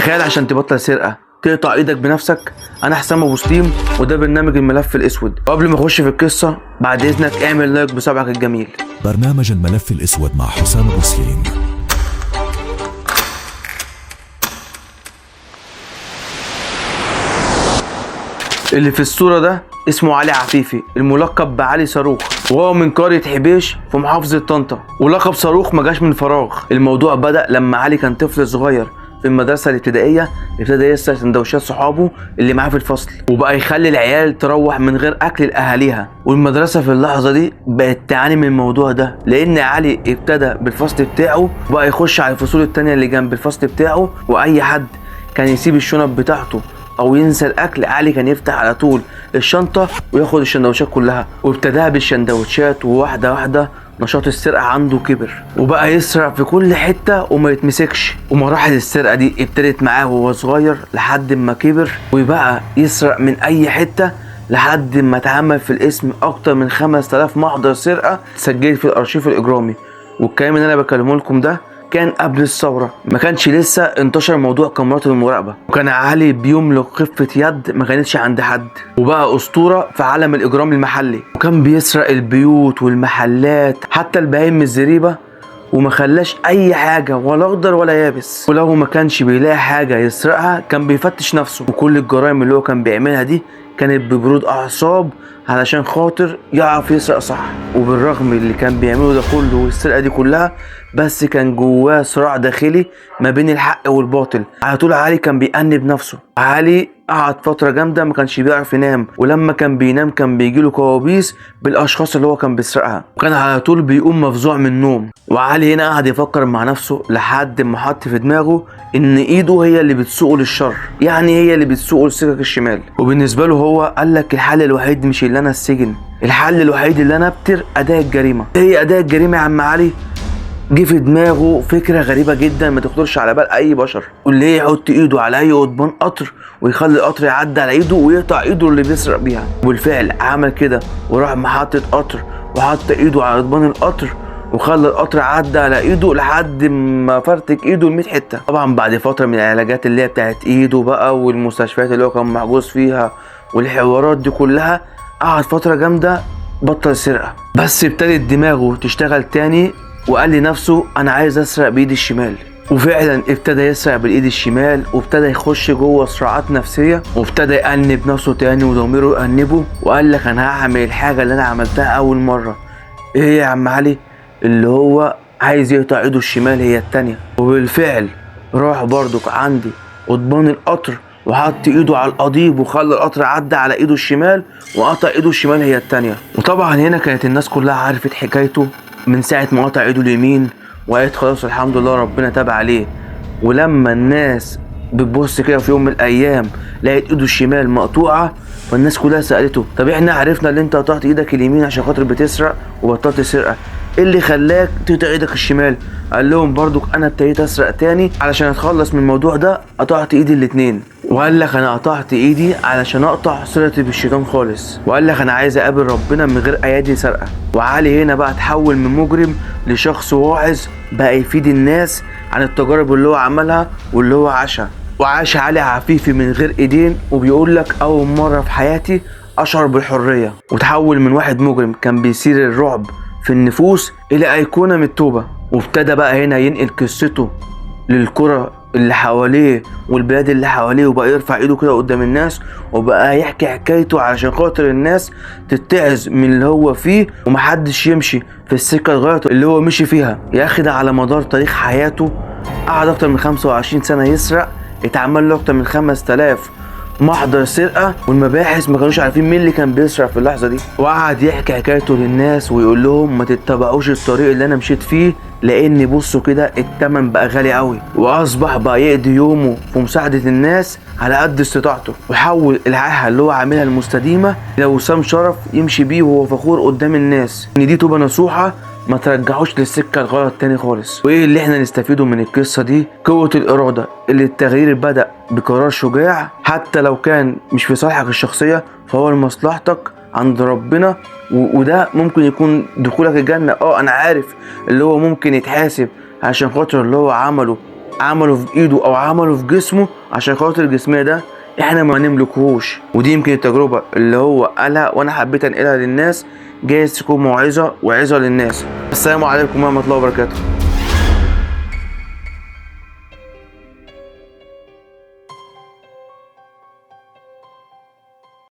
تخيل عشان تبطل سرقه تقطع ايدك بنفسك. انا حسام ابو سليم وده برنامج الملف الاسود. وقبل ما اخش في القصة بعد اذنك اعمل like بصبعك الجميل. برنامج الملف الاسود مع حسام ابو سليم. اللي في الصورة ده اسمه علي عفيفي، الملقب بعلي صاروخ، وهو من قرية حبيش في محافظة طنطا. ولقب صاروخ ما جاش من فراغ، الموضوع بدأ لما علي كان طفل صغير في المدرسة الابتدائية، ابتدى يسرق سندوتشات صحابه اللي معاه في الفصل، وبقى يخلي العيال تروح من غير أكل لأهاليها. والمدرسة في اللحظة دي بقت تعاني من الموضوع ده، لأن علي ابتدى بالفصل بتاعه وبقى يخش على الفصول التانية اللي جنب الفصل بتاعه، وأي حد كان يسيب الشنط بتاعته او ينسى الاكل علي كان يفتح على طول الشنطة وياخد الشندوتشات كلها. وابتداها بالشندوتشات، وواحدة واحدة نشاط السرقة عنده كبر وبقى يسرق في كل حتة وما يتمسكش. ومراحل السرقة دي ابتدت معاه وهو صغير لحد ما كبر وبقى يسرق من اي حتة، لحد ما اتعمل في الاسم اكتر من 5000 محضر سرقه اتسجلت في الارشيف الاجرامي. والكلام اللي انا بكلمه لكم ده كان قبل الثورة، ما كانش لسه انتشر موضوع كاميرات المراقبة، وكان علي بيملك خفة يد ما كانتش عند حد، وبقى أسطورة في عالم الإجرام المحلي، وكان بيسرق البيوت والمحلات حتى البهايم من الزريبة، وما خلاش أي حاجة ولا أخضر ولا يابس. ولو ما كانش بيلاقي حاجة يسرقها كان بيفتش نفسه، وكل الجرائم اللي هو كان بيعملها دي كانت ببرود أعصاب علشان خاطر يعرف يسرق صح. وبالرغم اللي كان بيعمله ده كله والسرقة دي كلها، بس كان جواه صراع داخلي ما بين الحق والباطل. على طول علي كان بيأنب نفسه. علي قعد فترة جامدة ما كانش بيعرف ينام، ولما كان بينام كان بيجيله كوابيس بالأشخاص اللي هو كان بيسرقها، وكان على طول بيقوم مفزوع من النوم. وعلي هنا قعد يفكر مع نفسه لحد ما حط في دماغه إن إيده هي اللي بتسوقه للشر، يعني هي اللي بتسوقه لسكك الشمال. وبالنسبة له هو قال لك الحل الوحيد مش اللي أنا السجن، الحل الوحيد اللي أنا أبتر أداء الجريمة. إيه أداء الجريمة يا عم علي؟ جه في دماغه فكرة غريبة جدا ما تخطرش على بال أي بشر، واللي هي يحط إيده على أي قضبان قطر ويخلي القطر يعدي على إيده ويقطع إيده اللي بيسرق بيها. وبالفعل عمل كده، وراح محطة قطر وحط إيده على قضبان القطر وخلى القطر عدى على ايده لحد ما فرتك ايده ل 100 حتة. طبعا بعد فترة من العلاجات اللي هي بتاعت ايده بقى والمستشفيات اللي هو كان محجوز فيها والحوارات دي كلها، قعد فترة جامدة بطل سرقه، بس ابتدت دماغه تشتغل تاني وقال لنفسه انا عايز اسرق بايدي الشمال. وفعلا ابتدى يسرق بالايد الشمال، وابتدى يخش جوه صراعات نفسية، وابتدى يأنب نفسه تاني وضميره يأنبه، وقال لك انا هعمل الحاجة اللي انا عملتها اول مرة. ايه يا عم علي؟ اللي هو عايز يقطع ايده الشمال هي التانية. وبالفعل راح برضك عندي قضبان القطر وحط ايده على القضيب وخلى القطر عدى على ايده الشمال وقطع ايده الشمال هي التانية. وطبعا هنا كانت الناس كلها عرفت حكايته من ساعة ما قطع ايده اليمين، وقالت خلاص الحمد لله ربنا تاب عليه. ولما الناس بتبص كده في يوم من الايام لقيت ايده الشمال مقطوعة، فالناس كلها سألته طب احنا عرفنا ان انت قطعت ايدك اليمين عشان خاطر بتسرق وبطلت سرقة، ايه اللي خلاك تقطع ايدك الشمال؟ قال لهم برضك انا ابتديت اسرق تاني علشان اتخلص من الموضوع ده، قطعت ايدي الاتنين. وقال لك انا قطعت ايدي علشان اقطع صلتي بالشيطان خالص، وقال لك انا عايز اقابل ربنا من غير ايادي سرقه. وعلي هنا بقى اتحول من مجرم لشخص واعظ بقى يفيد الناس عن التجارب اللي هو عملها واللي هو عاشها. وعاش علي عفيفي من غير ايدين، وبيقول لك اول مرة في حياتي اشعر بالحرية. وتحول من واحد مجرم كان بيثير الرعب في النفوس الى ايقونة من التوبة. وابتدى بقى هنا ينقل قصته للكرة اللي حواليه والبلاد اللي حواليه، وبقى يرفع ايده كده قدام الناس وبقى يحكي حكايته علشان خاطر الناس تتعظ من اللي هو فيه ومحدش يمشي في السكة الغلط اللي هو مشي فيها. يا اخي ده على مدار تاريخ حياته قعد اكتر من 25 سنة يسرق، اتعمل له اكتر من 5000 محضر سرقه، والمباحث ما كانوش عارفين مين اللي كان بيسرق في اللحظة دي. وقعد يحكي حكايته للناس ويقول لهم ما تتبعوش الطريق اللي انا مشيت فيه، لان بصوا كده التمن بقى غالي قوي. واصبح بقى يقضي يومه في مساعدة الناس على قد استطاعته، وحول العاهة اللي هو عاملها المستديمه الى وسام شرف يمشي بيه وهو فخور قدام الناس ان دي توبه نصوحة ما ترجعوش للسكه الغلط تاني خالص. وايه اللي احنا نستفيده من القصة دي؟ قوة الارادة، اللي التغيير بدا بقرار شجاع حتى لو كان مش في صالحك الشخصية فهو لمصلحتك عند ربنا، وده ممكن يكون دخولك الجنة. انا عارف اللي هو ممكن يتحاسب عشان خاطر اللي هو عمله عمله في ايده او عمله في جسمه عشان خاطر جسمنا ده احنا ما نملكهوش. ودي يمكن التجربة اللي هو قالها وانا حبيت انقلها للناس، جايز تكون موعظة وعظة للناس. السلام عليكم ورحمة الله وبركاته.